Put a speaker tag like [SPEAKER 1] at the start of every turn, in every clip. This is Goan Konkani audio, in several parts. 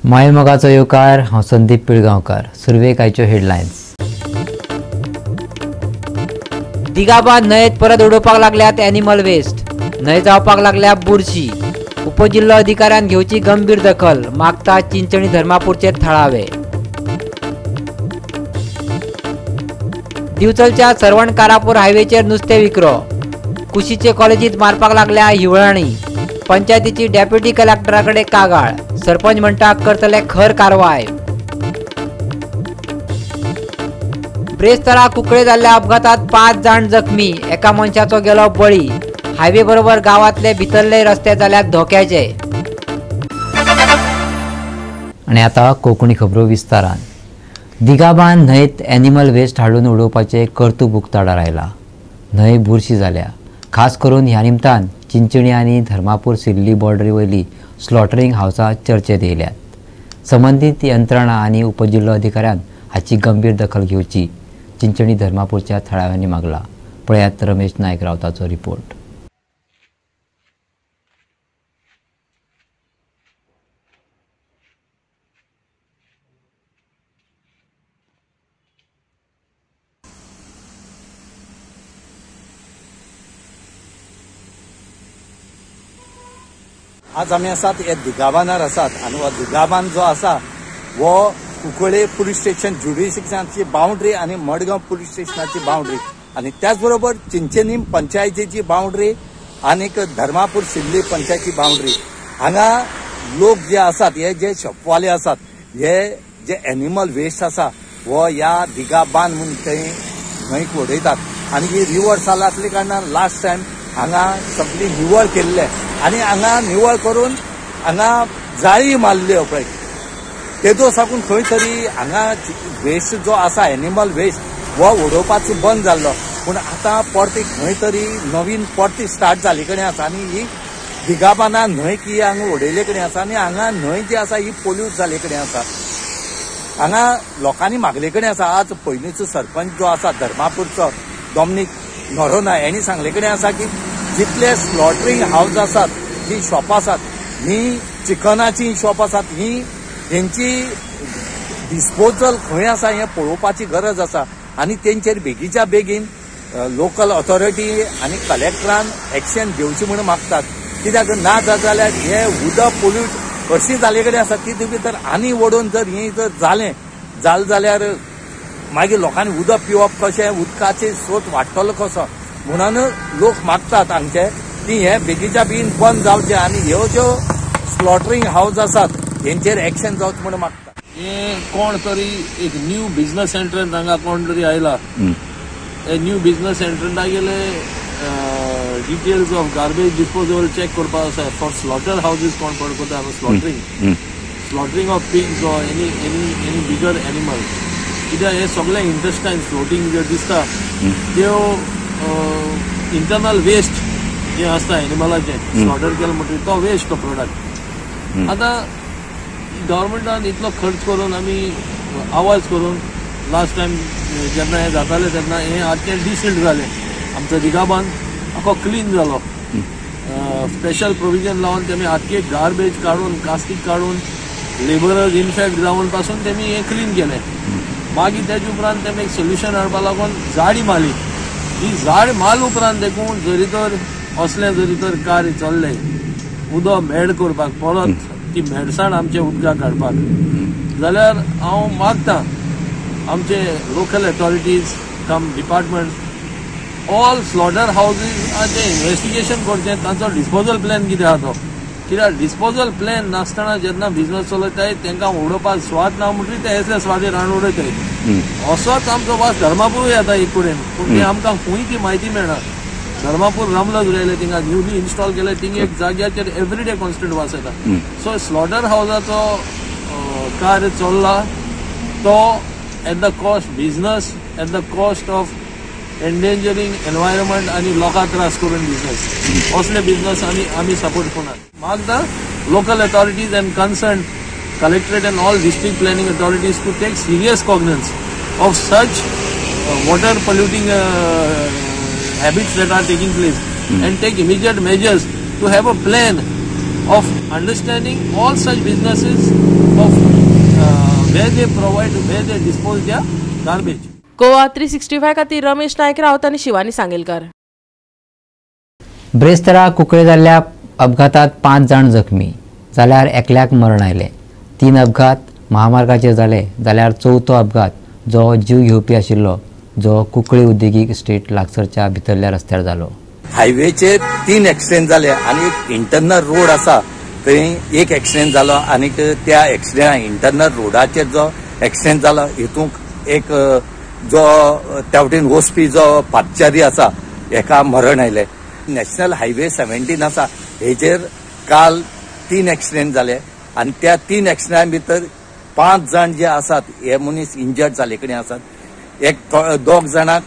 [SPEAKER 1] मायमोगाचो येवकार. हांव संदीप पिळगांवकार. सुरवेक आयच्यो हेडलायन्स. दिगाबाद न्हंयेत परत उडोवपाक लागल्यात एनिमल वेस्ट. न्हंय जावपाक लागल्या बुरशी. उपजिल्लो अधिकाऱ्यान घेवची गंभीर दखल, मागता चिंचणी धर्मापूरचे थळावे. दिवचलच्या सरवण कारापूर हायवेचेर नुस्तें विक्रो. कुशीचे कॉलेजीत मारपाक लागल्या हिवळाणी. पंचायतीची डेप्युटी कलेक्टरा कडेन कागाळ. सरपंच म्हणटा करतले खर कारवाय. ब्रेस्तारा कुकळे जाल्ल्या अपघातात 5 जाण जखमी, एका मनशाचो गेलो बळी. हायवे बरोबर गांवांतले भितरले रस्ते जाल्यात धोक्याचे. आनी आतां कोंकणी खबरो विस्तारान. दिगाबान न्हंयेत एनिमल वेस्ट हाडून उडोवपाचें कर्तूब उक्ताडार आयलां. न्हंय बुरशी जाल्या. खास करून ह्या निमतान चिंचणी आनी धर्मापूर सिल्ली बॉर्डरी वयली स्लॉटरींग हावसां चर्चेत येयल्यात. संबंदीत यंत्रणा आनी उपजिल्लो अधिकाऱ्यान हाची गंभीर दखल घेवची चिंचणी धर्मापूरच्या थळाव्यांनी मागला. पळयात रमेश नायक रावताचो रिपोर्ट.
[SPEAKER 2] आज आमी आसात हे दिगाबानार आसात आनी हो दिगाबान जो आसा हो कुंकळे पुलीस स्टेशन ज्युरिडिक्शनाची बाउंड्री आनी मडगांव पुलीस स्टेशनाची बाउंड्री आनी त्याच बरोबर चिंचणी पंचायतीची बाउंड्री आनी धर्मापूर सिल्ली पंचायती बाउंड्री. हांगा लोक जे आसात हे जे शॉपवाले आसात हे जे एनिमल वेस्ट आसा हो ह्या दिगाबान म्हूण थंय न्हंयक उडयतात आनी ही रिवर चालू आसले कारणान लास्ट टायम हांगा सगळी निवळ केल्ले आनी हांगा निवळ करून हांगा जाळी मारल्यो पळय तेदो साकून खंय तरी हांगा वेस्ट जो आसा एनिमल वेस्ट हो उडोवपाचो बंद जाल्लो, पूण आतां परती खंय तरी नवीन परती स्टार्ट जाल्ले कडेन आसा आनी ही दिगाबाना न्हंय की हांगा उडयले कडेन आसा आनी हांगा न्हंय जी आसा ही पोल्यूट जाल्ले कडेन आसा. हांगा लोकांनी मागले कडेन आसा. आज पयलींचो सरपंच जो आसा धर्मापूरचो डॉमनीक नोरोना हेणी सांगले कडेन आसा की जितले स्लॉटरींग हावज आसात, जी शॉपां आसात, ही चिकनाची शॉप आसात, ही हेंची डिस्पोजल खंय आसा हें पळोवपाची गरज आसा आनी तेंचेर बेगीच्या बेगीन लोकल ऑथॉरिटी आनी कलेक्टरान एक्शन घेवची म्हूण मागतात. कित्याक ना जाल्यार हे उदक पोल्यूट अशी जाल्ले कडेन आसा तितून भितर आनी वडोवन जर हें जर जालें जाल्यार मागीर लोकांनी उदक पिवप कशें, उदकाचे स्रोत वाडटलो कसो, म्हणून लोक मागतात हांगचे की हे बेगीच्या बेगीन बंद जावचे आनी ह्यो ज्यो स्लॉटरींग हावज आसात हेंचेर एक्शन जावचें म्हूण मागतात.
[SPEAKER 3] हे कोण तरी एक न्यू बिझनस एंट्रंट हांगा कोण तरी आयला. हे न्यू बिझनस एंट्रंटा गेले details of garbage disposal check करपाक आसा फॉर स्लॉटर हावजीस कोण पड करता slaughtering of pigs or any any any bigger animal. कित्याक हे सगळे इंटेस्टायन फ्लोटींग जे दिसता त्यो इंटरनल वेस्ट जे आसता एनिमलाचें स्लॉटर केलें म्हणटकीर तो वेस्ट तो प्रोडक्ट. आतां गव्हर्मेंटान इतलो खर्च करून आमी आवाज करून लास्ट टायम जेन्ना हें जातालें तेन्ना हें आख्खें डिसिल्ट जालें. आमचो दिगाबान आख्खो क्लीन जालो. स्पेशल प्रोविजन लावन तेमी आख्खे गार्बेज काडून प्लास्टीक काडून लेबरर्स इनफेक्ट जावन पासून तेमी हें क्लीन केलें. मागीर तेजे उपरांत तेमी एक सोल्युशन हाडपा लागून जाडी मारली. ही झाड माल उपरांत देखून जरी तर असलें जरी तर कार्य चल्लें उदक मेड करपाक परत ती मेडसाण आमच्या उदकाक काडपाक जाल्यार हांव मागता आमचे local authorities cum department all slaughter हावजीसाचें investigation करचें, तांचो डिस्पोजल प्लॅन कितें आहा तो. कित्याक डिस्पोजल प्लॅन नासतना जेन्ना बिजनस चलयताय तांकां उडोवपाक स्वाद ना म्हणटकीर ते असले स्वादीर हाडून उडयताय. असोच आमचो वास धर्मापूरूय येता एक कडेन, पूण ते आमकां खंय ती म्हायती मेळना. धर्मापूर रामलज रोयले थिंगा न्यूली इन्स्टॉल केले थिंग एक जाग्याचेर एवरीडे कॉन्स्टंट वास येता. सो स्लॉटर हावजाचो कार्य चल्ला तो at the cost business, at the cost of endangering environment आनी लोकांक त्रास करून बिजनस. असले बिजनस आमी सपोर्ट करनात. मागता local authorities and concern collectorate and all district planning authorities to take serious cognizance of such water polluting habits that are taking place and take immediate measures to have a plan of understanding all such businesses of where they provide, where they dispose their garbage.
[SPEAKER 4] Goa 365 खातीर रमेश नायक रावत आनी शिवानी सांगेलकर.
[SPEAKER 1] ब्रेस्तारा कुंकळे जाल्ल्या अपघातात 5 जाण जखमी जाल्यार एकल्याक मरण आयलें. 3 अपघात महामार्गाचेर जाले जाल्यार चवथो अपघात जो जीव घेवपी आशिल्लो जो कुंकळे उद्देगीक इस्टेट लागसरच्या भितरल्या रस्त्यार जालो.
[SPEAKER 2] हायवेचेर 3 एक्सिडेंट जाले आनी एक इंटरनल रोड आसा थंय एक एक्सिडेंट जालो आनी त्या एक्सिडेंट इंटरनल रोडाचेर जो एक्सिडेंट जालो हितूंक एक जो त्या वटेन वचपी जो पादचारी आसा हेका मरण आयलें. नॅशनल हायवे 17 आसा हेचेर काल 3 एक्सिडेंट जाले आनी त्या 3 एक्सिडेंटा भितर 5 जाण जे आसात हे मनीस इंजर्ड जाल्ले कडेन आसात. एक 2 जाणांक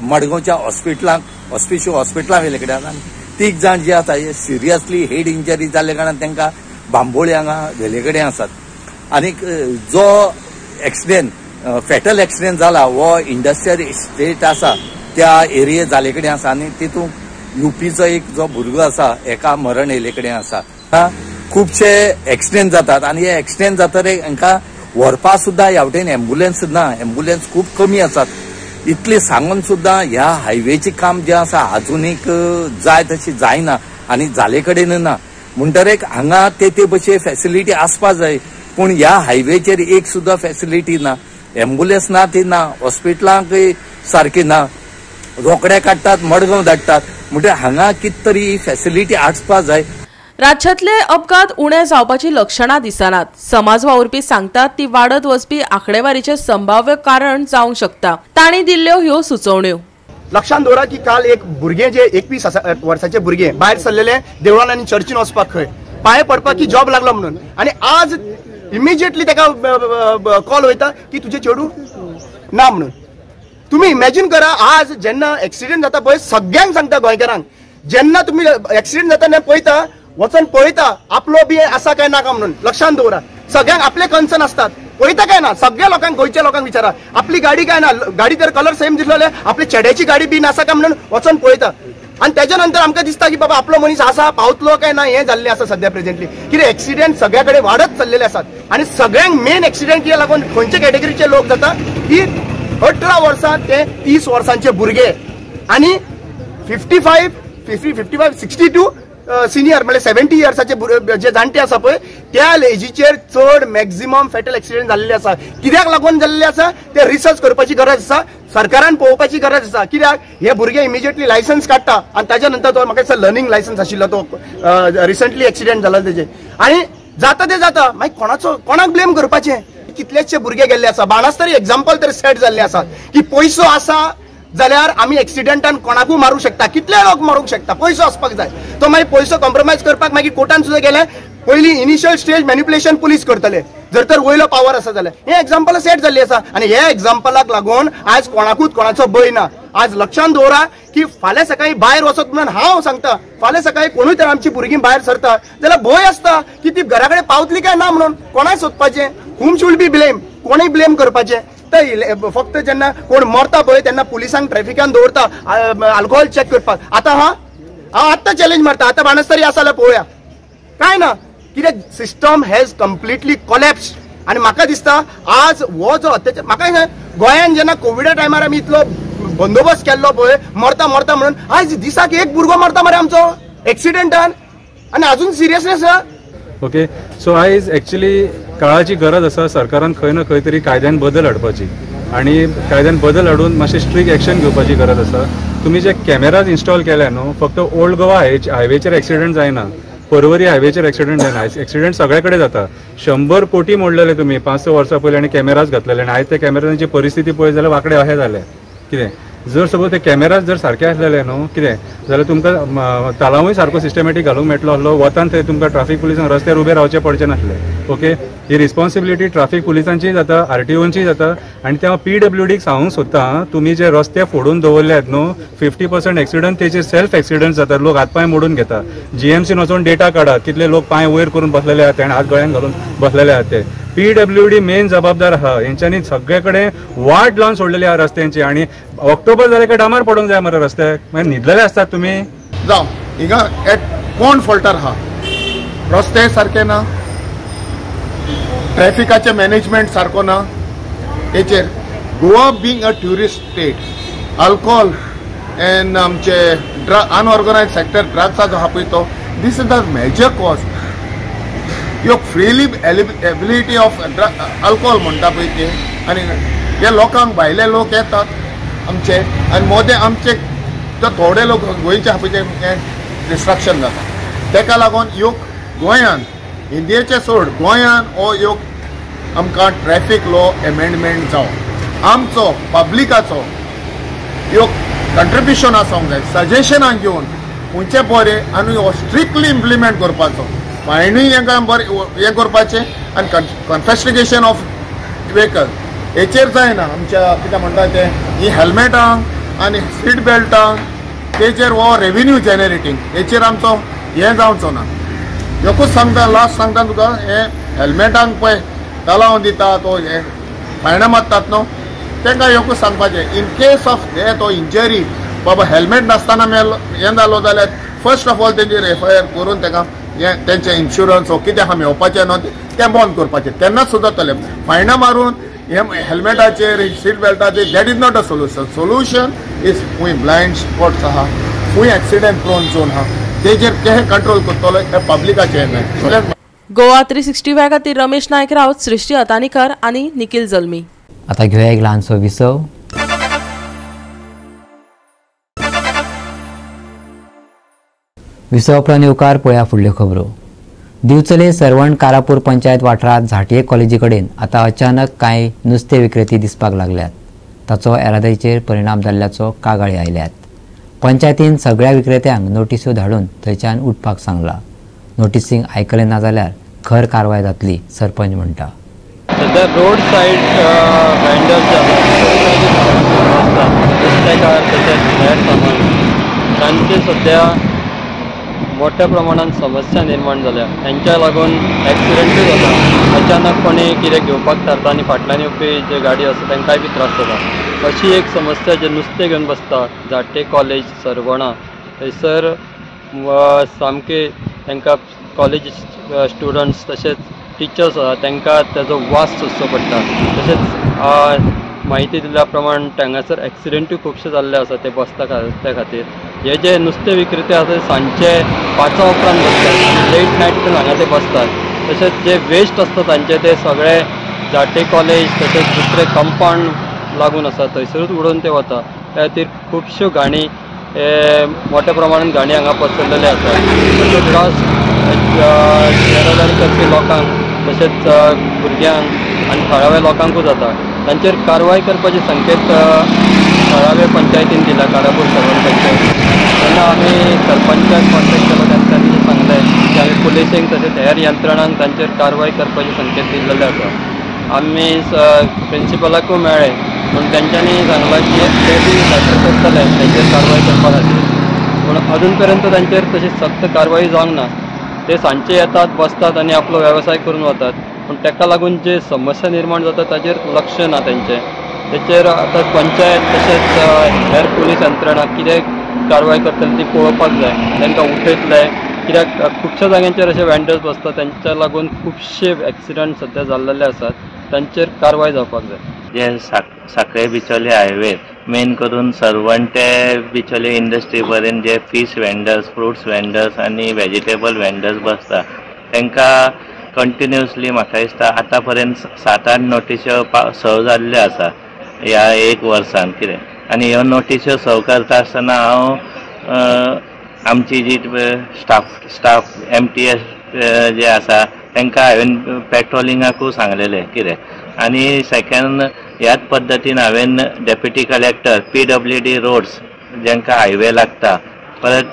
[SPEAKER 2] मडगांवच्या हॉस्पिटलांक हॉस्पिशियो हॉस्पिटलां व्हेले कडेन आसा आनी 3 जाण जे आसा हे सिरियसली हेड इंजरी जाल्ले कारणान तांकां बांबोळी हांगा व्हेले कडेन आसात. आनीक जो एक्सिडेंट फेटल एक्सिडेंट जाला हो इंडस्ट्रियल इस्टेट आसा त्या एरिये जाल्ले कडेन आसा आनी तितूंत युपीचो एक जो भुरगो आसा एका मरण येयल्ले कडेन आसा. खुबशे एक्सिडेंट जातात आनी हे एक्सिडेंट जातकीर हांकां व्हरपा सुद्दां ह्या वटेन एम्बुलन्स ना, एम्बुलन्स खूब कमी आसात. इतले सांगून सुद्दां ह्या हायवेचें काम जें आसा आजुनीक जाय तशी जायना आनी जाले कडेन ना. म्हणटकीर हांगा ते भशेन फॅसिलिटी आसपा जाय पूण ह्या हायवेचेर एक सुद्दां फॅसिलिटी ना, एम्बुलन्स ना, ती ना, हॉस्पिटलांकय सारकी ना, रोकडे काडटात मडगांव धाडटात. म्हणटकीर हांगा कितें तरी फॅसिलिटी आसपा जाय.
[SPEAKER 4] राज्यांतले अपघात उणे जावपाची लक्षणां दिसनात. समाज वावुरपी सांगतात ती वाडत वचपी आंकडेवारीचे संभाव्य कारण जावंक शकता. तांणी दिल्ल्यो ह्यो सुचोवण्यो.
[SPEAKER 5] लक्षांत दवरा की काल एक भुरगें जे 21 वर्साचे भुरगें भायर सरलेले देवळान आनी चर्चीन वचपाक खंय पांय पडपाक की जॉब लागलो म्हणून आनी आज इमिजिएटली ताका कॉल वयता की तुजें चेडूं ना म्हणून. तुमी इमॅजीन करा आज जेन्ना एक्सिडेंट जाता पळय सगळ्यांक सांगता गोंयकारांक जेन्ना तुमी एक्सिडेंट जाता तेन्ना पळयता वचून पळयता आपलो बी आसा काय नाका म्हणून. लक्षांत दवरा सगळ्यांक आपले कन्सर्न आसतात पळयता काय ना सगळ्या लोकांक गोंयच्या लोकांक विचारा आपली गाडी काय ना गाडी तर कलर सेम दिसलो जाल्यार आपली चेड्याची गाडी बी आसा काय म्हणून वचून पळयता आनी तेच्या नंतर आमकां दिसता की बाबा आपलो मनीस आसा पावतलो काय ना. हें जाल्लें आसा सद्या प्रेझेंटली कितें एक्सिडेंट सगळ्या कडेन वाडत चल्लेले आसात आनी सगळ्यांक मेन एक्सिडेंट कित्याक लागून खंयचे कॅटेगरीचे लोक जाता की 18 वर्सां ते 30 वर्सांचे भुरगे आनी 55, 55, 62 सिनियर म्हणजे 70 इयर्साचे जे जाणटे आसा पळय त्या एजीचेर चड मॅक्झिमम फेटल एक्सिडेंट जाल्ले आसा. कित्याक लागून जाल्ले आसा ते रिसर्च करपाची गरज आसा, सरकारान पळोवपाची गरज आसा. कित्याक हे भुरगे इमिजिएटली लायसन्स काडटा आनी ताच्या नंतर तो म्हाका दिसता लर्निंग लायसन्स आशिल्लो तो रिसंटली एक्सिडेंट जाला तेजे आनी जाता ते जाता मागीर कोणाचो कोणाक ब्लेम करपाचें. कितलेशे भुरगे गेल्ले आसा बाणास तरी एग्जाम्पल तरी सेट जाल्ले आसा की पयसो आसा जाल्यार आमी एक्सिडेंटान कोणाकूय मारूंक शकता, कितले लोक मारूंक शकता, पयसो आसपाक जाय. तो मागीर पयसो कॉम्प्रोमायज करपाक मागीर कोर्टान सुद्दां गेले पयलीं इनिशियल स्टेज मॅनिप्युलेशन पुलीस करतले जर तर वयलो पावर आसा जाल्यार. हे एग्जाम्पल सेट जाल्ली आसा आनी हे एग्जाम्पलाक लागून आज कोणाकूच कोणाचो भंय ना. आज लक्षांत दवरा की फाल्यां सकाळीं भायर वचत म्हणून हांव सांगता फाल्यां सकाळीं कोणूय तर आमची भुरगीं भायर सरता जाल्यार भंय आसता की ती घरा कडेन पावतली काय ना म्हणून. कोणाक सोदपाचें, हुम should be blame, कोणूय ब्लेम करपाचें. तर फक्त जेन्ना कोण मरता पळय तेन्ना पुलिसांक ट्रॅफिकान दवरता अल्कोहोल चॅक करपाक. आतां हा हांव आत्तां चॅलेंज मारता आतां बाणस्तारी आसा जाल्यार पळोवया काय ना कित्याक सिस्टम हॅज कंप्लिटली कॉलॅप्स. आनी म्हाका दिसता आज हो जो अत्याचार म्हाका गोंयान जेन्ना कोविडा टायमार आमी इतलो बंदोबस्त केल्लो पळय मरता मरता म्हणून आज दिसाक एक भुरगो मरता मरे आमचो एक्सिडेंटान आनी अजून सिरियसनेस.
[SPEAKER 6] ओके सो आयज एक्चुअली काळाची गरज आसा सरकारान खंय ना खंय तरी कायद्यान बदल हाडपाची आनी कायद्यान बदल हाडून मातशें स्ट्रिक्ट एक्शन घेवपाची गरज आसा. तुमी जे कॅमेराज इन्स्टॉल केल्या न्हू फक्त ओल्ड गोवा हायवेचेर एक्सिडंट जायना, परवरी हायवेचेर एक्सिडंट जायना, एक्सिडंट सगळे कडेन जाता. 100 कोटी मोडलेले तुमी 5-6 वर्सां पयलीं आनी कॅमेराज घातलेले आनी आयज त्या कॅमेरांची परिस्थिती पळयत जाल्यार वांकडे अशें जालें कितें. जर सपोज ते कॅमेराज जर सारके आसलेले न्हू कितें जाल्यार तुमकां तालांवूय सारको सिस्टमॅटीक घालूंक मेळटलो आसलो, वतान थंय तुमकां ट्राफीक पुलिसांक रस्त्यार उबे रावचें पडचें नासलें. ओके ही रिस्पॉन्सिबिलिटी ट्राफीक पुलिसांचीय जाता, आरटीओंचीय जाता आनी ते हांव पीडब्ल्यूडीक सांगूंक सोदता तुमी जे रस्ते फोडून दवरल्यात न्हू 50% एक्सिडंट तेचे सेल्फ एक्सिडंट जातात, लोक हात पांय मोडून घेता. जीएमसीन वचून डेटा काडात कितले लोक पांय वयर करून बसलेले आहात आनी हात गळ्यान घालून बसलेले आहात. ते पीडब्ल्यूडी मेन जबाबदार आहा, हेंच्यांनी सगळे कडेन वाट लावन सोडलेली आहा रस्त्यांची आनी ऑक्टोबर जाले काय डामार पडूंक जाय मरे रस्त्याक, मागीर न्हिदलेले आसतात तुमी.
[SPEAKER 7] जावं हिंगा एट कोण फॉल्टार आहा, रस्ते सारके ना, ट्रॅफिकाचें मॅनेजमेंट सारको ना. हेचेर Goa being a tourist state, alcohol and आमचे अनऑर्गनायज सेक्टर ड्रग्सा जो आहा पळय तो this is the major cause. ह्यो फ्रीली एबिलिटी ऑफ अल्कोहोल म्हणटा पळय ते, आनी हे लोकांक भायले लोक येतात आमचे आनी मोदे आमचे थोडे लोक गोंयचे आहा पळय ते डिस्ट्रक्शन जाता. तेका लागून ह्यो गोंयान इंडियेचे सोड गोंयान हो ह्यो आमकां ट्रॅफीक लॉ एमेंडमेंट जावं, आमचो पब्लिकाचो ह्यो कंट्रिब्युशन आसूंक जाय, सजेशनां घेवन खंयचें बरें आनी हो स्ट्रिक्टली इम्प्लिमेंट करपाचो, फायनूय हेंकां बरें हें करपाचें आनी कॉन्फिस्केशन ऑफ व्हेकल हेचेर जायना. आमच्या कितें म्हणटा तें ही हेल्मेटां आनी सीट बेल्टां तेचेर हो रेविन्यू जनरेटींग हेचेर आमचो हें जावचो ना. एकूच सांगता, लास्ट सांगता तुका, हे हेल्मेटांक पळय तलाव दिता तो हे फायनां मारतात न्हू, तांकां एकूच सांगपाचें in case of death or injury बाबा हेल्मेट नासतना मेलो हें जालो जाल्यार फर्स्ट ऑफ ऑल तेंचेर एफ I R करून तांकां हें तेंचें इन्शुरन्स हो कितें आहा मेळपाचें न्हू तें बंद करपाचें, तेन्नाच सुद्दां जातलें. फायनां मारून हे हेल्मेटाचेर सीट बेल्टाचेर that is not a solution. Solution is खूंय ब्लायंड स्पॉट्स आहा, खूंय एक्सिडेंट प्रोन झोन आहा तेजेर कशें कंट्रोल करतलो हें पब्लिकाचें न्हय.
[SPEAKER 4] गोवा 365 खातीर रमेश नायक राऊत, सृष्टी अतानीकर आनी निखिल जल्मी.
[SPEAKER 1] आता घेवया एक ल्हानसो विसव. विसव उपरांत येवकार पळया फुडल्यो खबरो. दिवचले सर्वण कारापूर पंचायत वाठारांत झांटये कॉलेजी कडेन आतां अचानक कांय नुस्तें विक्रेती दिसपाक लागल्यात. ताचो येरादारीचेर परिणाम जाल्ल्याचो कागाळी आयल्यात. पंचायतीन सगळ्या विक्रेत्यांक नोटिस्यो धाडून थंयच्यान उठपाक सांगलां. नोटिसींक आयकलें ना जाल्यार खर कारवाय जातली, सरपंच म्हणटा.
[SPEAKER 8] सध्या रोड सायड वेंडर्स जे आसात नुस्तेकार तशेंच हेर सामान तांचे सध्या मोठ्या प्रमाणात समस्या निर्माण जाल्या. तांच्या लागून एक्सिडेंटूय जाता. अचानकपणे कितें घेवपाक थारता आनी फाटल्यान येवपी जे गाडी आसा तांकांय बी त्रास जाता. अशी एक समस्या जे नुस्तें घेवन बसता झांट्ये कॉलेज सर्वणा थंयसर सामके तांकां कॉलेज स्टुडंट्स तशेंच टिचर्स आसा तांकां ताजो वास सोंसचो पडटा. तशेंच म्हायती दिल्या प्रमाण हांगासर एक्सिडेंटूय खुबशे जाल्ले आसा ते बसता त्या खातीर. हे जे नुस्तें विक्रेते आसा ते सांजचे 5 उपरांत बसतात, लेट नायट पण हांगा ते बसतात. तशेंच जे वेस्ट आसता तांचे ते सगळे झांट्ये कॉलेज तशेंच दुसरे कंपावंड लागून आसा थंयसरूच उडोवन ते वता. त्या खातीर खुबश्यो घाणी मोठ्या प्रमाणान घाणी हांगा पसरलेले आसा. ताचो त्रास येरादारी करपी लोकांक तशेंच भुरग्यांक आनी थळाव्या लोकांकूय जाता. तांचेर कारवाय करपाचे संकेत थळावे पंचायतीन दिला, कारापूर सर्वण पंचायत. तेन्ना आमी सरपंचाक कॉन्टेक्ट केलो, तेन्ना तांणी सांगलें की आमी पुलिसेंक तशेंच हेर यंत्रणांक तांचेर कारवाय करपाचे संकेत दिल्लेले आसा. आमी प्रिंसिपलाकूय मेळ्ळे पूण तेंच्यांनी सांगलां की ते बी लेटर करतले तांचेर कारवाय करपा खातीर, पूण अजून पर्यंत तांचेर तशी सक्त कारवाय जावंक ना. ते सांजचे येतात, बसतात आनी आपलो वेवसाय करून वतात, पूण ताका लागून जे समस्या निर्माण जाता ताचेर लक्ष ना तेंचें. तेचेर आतां पंचायत तशेंच हेर पुलीस यंत्रणा कितें कारवाय करतली ती पळोवपाक जाय. तांकां उठयतले कित्याक खुबश्या जाग्यांचेर अशे वेंडर्स बसतात तांच्या लागून खुबशे एक्सिडंट सद्या जाल्लेले आसात, तांचेर कारवाय जावपाक जाय.
[SPEAKER 9] जे साखळे बिचोले हायवे मेन करून सर्वण ते बिचोले इंडस्ट्री पर्यंत जे फीश वेंडर्स, फ्रुट्स वेंडर्स आनी वेजिटेबल वेंडर्स बसता तांकां कंटिन्युअसली म्हाका दिसता आतां पर्यंत 7-8 नोटिस्यो सर्व जाल्ल्यो आसा ह्या एक वर्सान कितें. आनी ह्यो नोटिस्यो सर्व करता आसतना हांव आमची जी स्टाफ MTS जे आसा तांकां हांवें पेट्रोलिंगाकूय सांगलेलें कितें. आनी सेकंड ह्याच पद्दतीन हांवें डेप्युटी कलेक्टर PWD roads जांकां हायवे लागता, परत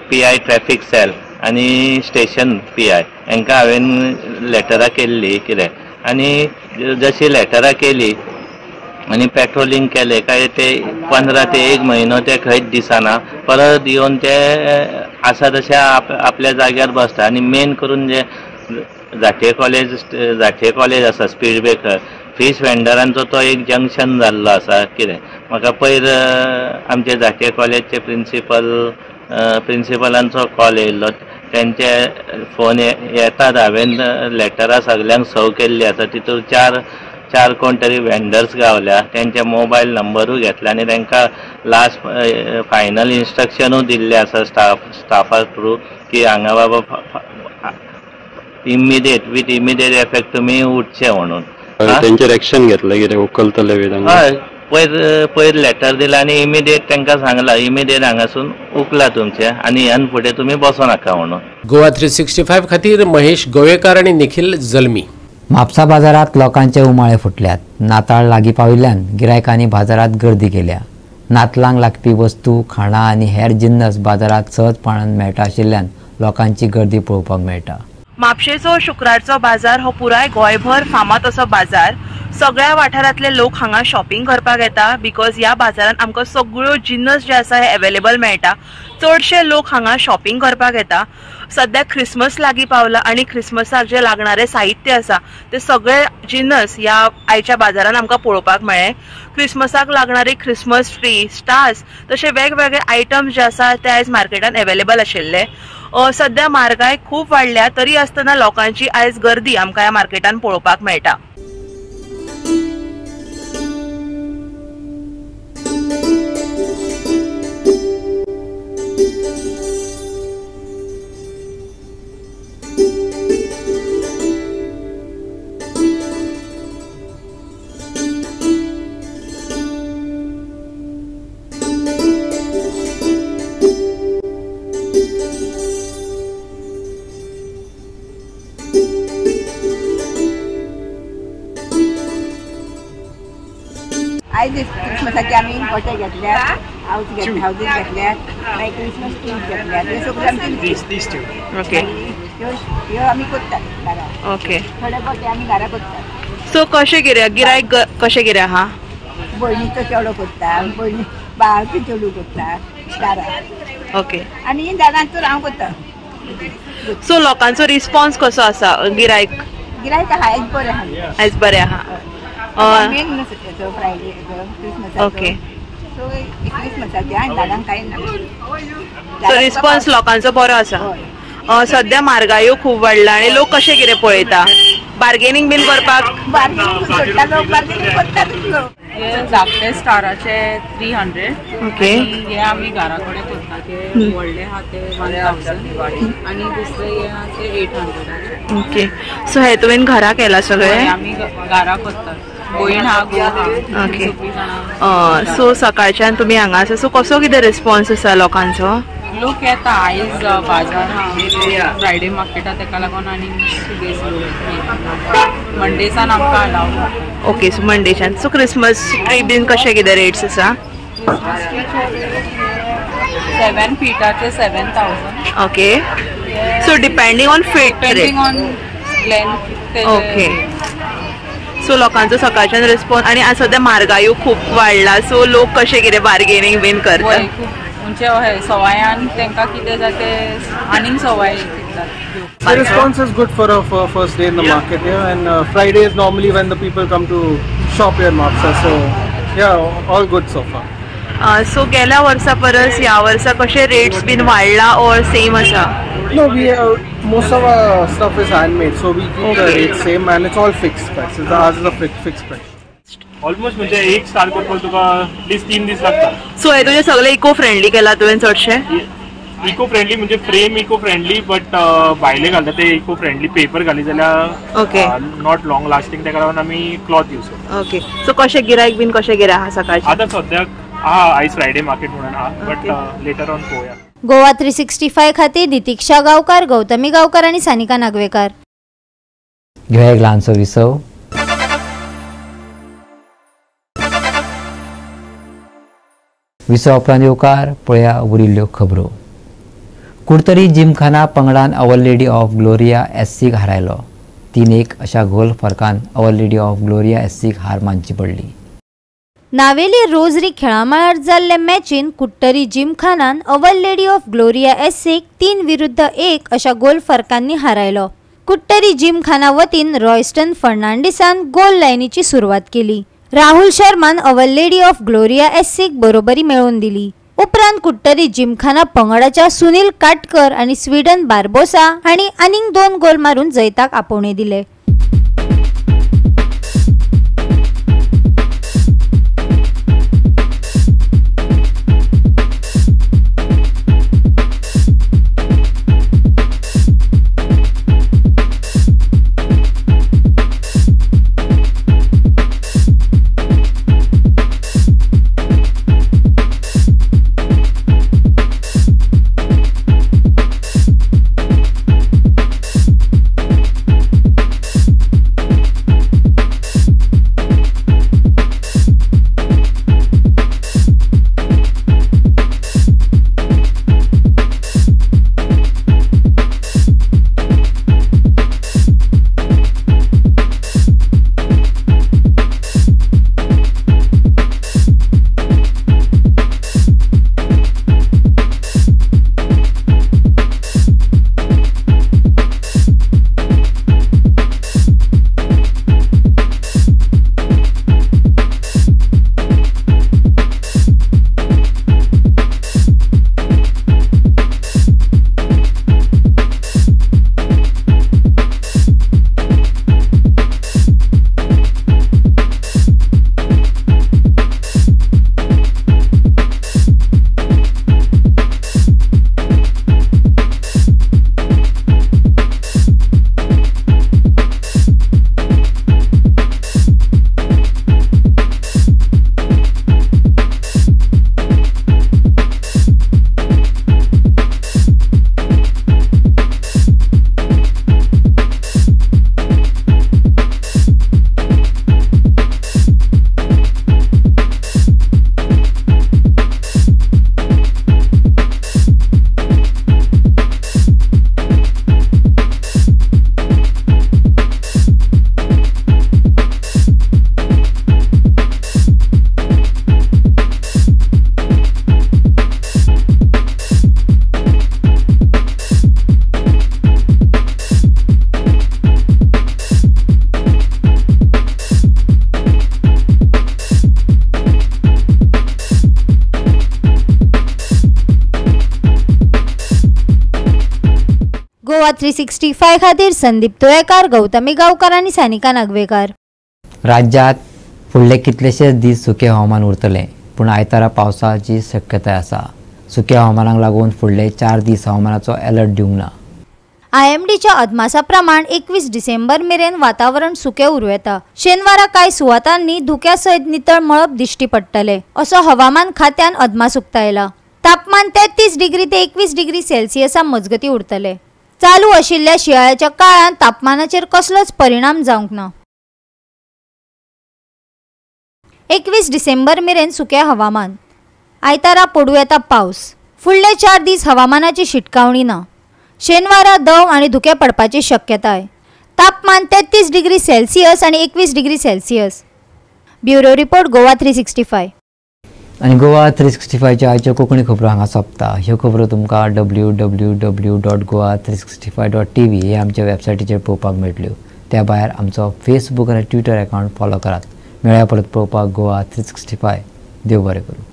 [SPEAKER 9] PI traffic sell आनी स्टेशन PI हांकां हांवें लेटरां केल्ली कितें. आनी जशी लेटरां केली आनी पेट्रोलिंग केलें काय ते 15 ते 1 म्हयनो ते खंयच दिसना, परत येवन ते आसा तशे आपल्या जाग्यार बसता. आनी मेन करून जे झांट्ये कॉलेज आसा स्पीड ब्रेकर, फीश वेंडरांचो तो एक जंक्शन जाल्लो आसा कितें. म्हाका पयर आमचे झांट्ये कॉलेजचे प्रिंसिपलांचो कॉल येयल्लो, तेंचे फोन येतात. हांवें लेटरां सगल्यांक सर्व केल्ली आसा. तितून चार कोण तरी वेंडर्स गावल्या, तेंचे मोबायल नंबरूय घेतले आनी तांकां लास्ट फायनल इन्स्ट्रक्शनूय दिल्लें आसा स्टाफा थ्रू की हांगा बाबा इमिडिएट विथ इमिडिएट इफेक्ट तुमी उठचे म्हणून.
[SPEAKER 8] तेंचेर एक्शन घेतले कितें उखलतले बी तांकां?
[SPEAKER 9] हय, पयर लेटर दिला आनी इमिडिएट तांकां सांगला इमिडिएट हांगासून उखला तुमचें आनी ह्यान फुडें तुमी बसो नाका म्हणून.
[SPEAKER 10] गोवा 365 खातीर महेश गोवेकार आनी निखिल जल्मी.
[SPEAKER 1] म्हापसा बाजारांत लोकांचे उमाळे फुटल्यात. नाताळ लागीं पाविल्ल्यान गिरायकांनी बाजारांत गर्दी केल्या. नातलांक लागपी वस्तू, खाणां आनी हेर जिन्नस बाजारांत सहजपणान मेळटा आशिल्ल्यान लोकांची गर्दी पळोवपाक मेळटा.
[SPEAKER 4] म्हापशेचो शुक्रारचो बाजार हो पुराय गोंयभर फामाद असो बाजार. सगळ्या वाठारांतले लोक हांगा शॉपिंग करपाक येता because ह्या बाजारांत आमकां सगळ्यो जिन्नस जे आसा हे अवेलेबल मेळटा. चडशे लोक हांगा शॉपिंग करपाक येता. सद्या क्रिसमस लागीं पावला आनी क्रिसमसाक जे लागणारे साहित्य आसा ते सगळे जिन्नस ह्या आयच्या बाजारांत आमकां पळोवपाक मेळ्ळे. क्रिसमसाक लागणारे क्रिसमस ट्री, स्टार्स तशे वेगवेगळे आयटम्स जे आसा ते आयज मार्केटान अवेलेबल आशिल्ले. सद्या म्हारगाय खूब वाडल्या तरी आसतना लोकांची आयज गर्दी आमकां ह्या मार्केटान पळोवपाक मेळटा.
[SPEAKER 11] आयज क्रिसमसाचे आमी गोटे घेतल्यात, हावज हावजीस घेतल्यात, मागीर क्रिसमस ट्री घेतल्यात, हे सगळे आमचे.
[SPEAKER 4] ओके,
[SPEAKER 11] ह्यो आमी करतात घरा.
[SPEAKER 4] ओके,
[SPEAKER 11] थोडे गोटे आमी घरा करतात.
[SPEAKER 4] सो कशें कितें गिरायक कशें कितें आहा?
[SPEAKER 11] भयणीचो चेडो करता, भयणी बाळाचो चेडूं करता घरा.
[SPEAKER 4] ओके,
[SPEAKER 11] आनी दादांचो हांव करता.
[SPEAKER 4] सो लोकांचो रिस्पॉन्स कसो आसा? गिरायक
[SPEAKER 11] गिरायक आहा आयज बरें आहा,
[SPEAKER 4] आयज बरें आहा.
[SPEAKER 11] मेन फ्रायडे क्रिसमसाचो.
[SPEAKER 4] ओके,
[SPEAKER 11] सो क्रिसमसाचे आनी दादांक कांय ना.
[SPEAKER 4] सो रिस्पॉन्स लोकांचो बरो आसा. सद्या म्हारगायो खूब वाडला आनी लोक कशें कितें पळयता? बार्गेनींग बीन करपाक?
[SPEAKER 11] बार्गेनींग सोडटा लोक, बार्गेनींग करतात लोक.
[SPEAKER 12] हे धाकटे स्टाराचे 300.
[SPEAKER 4] ओके,
[SPEAKER 12] हे आमी घरा कडेन करता, ते व्हडले आहा ते 1000 आनी दुसरे हे आहा ते 800.
[SPEAKER 4] ओके, सो हे तुवें घरा केला सगळे?
[SPEAKER 12] आमी घरा करतात, भयण आहा, घोव आहा.
[SPEAKER 4] ओके, सो सकाळच्यान तुमी हांगा आसा, सो कसो कितें रिस्पॉन्स आसा लोकांचो?
[SPEAKER 12] लोक येता आयज बाजार आहा, फ्रायडे मार्केटा, तेका लागून आनी बेस लोक मंडेसान आमकां अलाव.
[SPEAKER 4] ओके, सो मंडेच्यान. सो क्रिसमस ट्री बीन कशें कितें रेट्स आसा?
[SPEAKER 12] क्रिसमस ट्रीचे 7 फिटाचे 7000.
[SPEAKER 4] Okay, so depending on feet,
[SPEAKER 12] depending on length.
[SPEAKER 4] Okay, so लोकांचो सकाळच्यान रिस्पॉन्स आनी सद्या म्हारगायो खूब वाडला, सो लोक कशें कितें बार्गेनींग बीन करता?
[SPEAKER 12] म्हणजे हय, सवायान तांकां कितें जाता तें आनीक सवाय दितात.
[SPEAKER 13] The response is good for a first day in the market here, and Friday is normally when the people come to shop here in Mapsa, so yeah, all good so far.
[SPEAKER 4] So गेल्या वर्सा परस ह्या वर्सा कशे रेट्स बीन वाडला or same आसा?
[SPEAKER 13] No, we most of our stuff is handmade, so we keep the rate same and it's all fixed price. Ours is a fixed price.
[SPEAKER 14] Almost म्हणजे एक स्टार करपाक तुका एटलीस्ट 3 दीस लागता.
[SPEAKER 4] सो हे तुजें सगळें इको फ्रेंडली केला तुवें चडशें?
[SPEAKER 14] इको फ्रेंडली म्हणजे फ्रेम इको फ्रेंडली, बट भायले घालता ते इको फ्रेंडली पेपर घाली जाल्यार
[SPEAKER 4] ओके
[SPEAKER 14] not long lasting, तेका लागून आमी क्लॉथ यूज करता.
[SPEAKER 4] ओके, सो कशें गिरायक बीन कशें कितें आहा सकाळचें?
[SPEAKER 14] आतां सद्याक आहा, आयज फ्रायडे मार्केट म्हणून आहा, बट लेटर ऑन पळोवया.
[SPEAKER 15] गोवा 365 खातीर नितीक्षा गांवकार, गौतमी गांवकार आनी सानिका नागवेकार.
[SPEAKER 1] घेवया एक ल्हानसो विसव. विसवा उपरांत येवकार पळया उरिल्ल्यो खबरो. कुडतरी जिमखाना पंगडान our lady of Gloria एससीक हारायलो. 3-1 अशा गोल फरकान our lady of Gloria एससीक हार मानची पडली.
[SPEAKER 15] नावेली रोजरी खेळामळार जाल्ले मॅचीन Curtorim जिमखानान our lady of Gloria एससीक 3-1 अशा गोल फरकांनी हारायलो. कुडतरी जिमखाना वतीन रॉयस्टन फर्नांडीसान गोल लायनीची सुरवात केली. Rahul शर्मान our lady of Gloria एससीक बरोबरी मेळोवन दिली. उपरांत कुडटरी जिमखाना पंगडाच्या सुनील काटकर आनी स्वीडन बार्बोसा हांणी आनीक 2 गोल मारून जैताक आपोवणे दिले. गोवा 365 खातीर संदीप तुयेकार, गौतमी गांवकार आनी सानिका नागवेकार.
[SPEAKER 1] राज्यात फुडले कितलेशेच दीस सुकें हवामान उरतलें, पूण आयतारा पावसाची शक्यताय आसा. सुक्या हवामानाक लागून फुडले 4 दीस हवामानाचो अलर्ट दिवंक ना.
[SPEAKER 15] आयएमडीच्या अदमासा प्रमाण 21 डिसेंबर मेरेन वातावरण सुकें उरूं येता. शेनवारा कांय सुवातांनी धुक्या सयत नितळ मळब दिश्टी पडटले असो हवामान खात्यान अदमास उक्तायला. तापमान 33 डिग्री ते 21 डिग्री सेल्सियसा मजगती उरतले. चालू आशिल्ल्या शिंयाळ्याच्या काळांत तापमानाचेर कसलोच परिणाम जावंक ना. 21 डिसेंबर मेरेन सुकें हवामान. आयतारा पडूं येता पावस. फुडले 4 दीस हवामानाची शिटकावणी ना. शेनवारा दंव आनी धुकें पडपाची शक्यताय. तापमान 33 डिग्री सेल्सियस आनी 21 degree Celsius. Bureau report, Goa 365.
[SPEAKER 1] आनी गोवा 365च्यो आयच्यो कोंकणी खबरो हांगा सोंपता. ह्यो खबरो तुमकां www.goa365.tv हे आमच्या वेबसायटीचेर पळोवपाक मेळटल्यो. त्या भायर आमचो फेसबूक आनी ट्विटर अकावंट फॉलो करात. मेळया परत पळोवपाक गोवा 365. देव बरें करूं.